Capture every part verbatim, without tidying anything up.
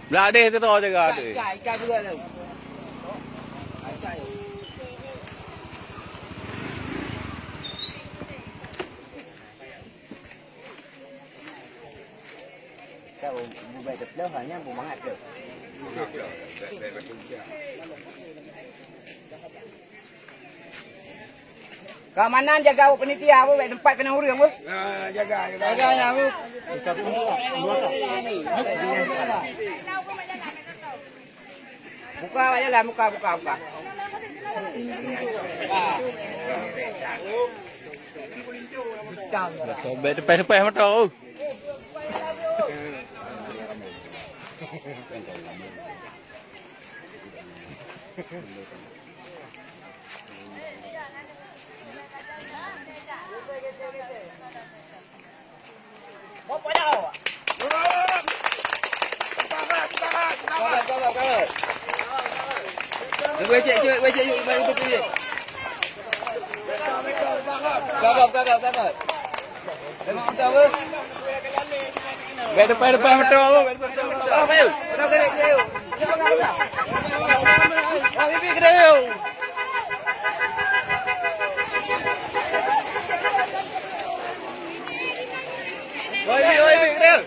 Blah deh tu jaga tu. Keamanan jaga awak panitia, Bu, bèk teumpat keunong ureueng, Bu. Ah, jaga, jaga. Jaga, ya, Bu. Buka awak jalan, buka, buka, buka. Sobek teupeh-teupeh moto. Bèk depan-depan moto, bèk depan-depan moto. Ayo. Bibik keudéh, yo. Oi, bibik, oi, bibik keudéh.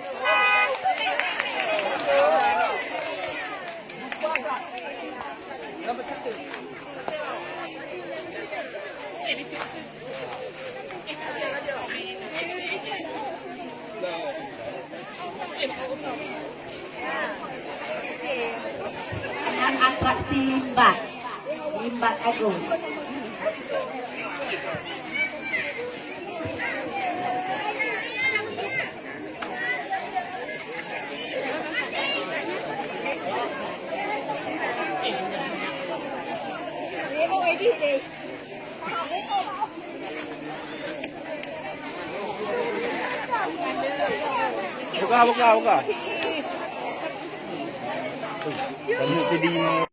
Nyan atraksi limbat, limbat agung. Buka, buka, buka.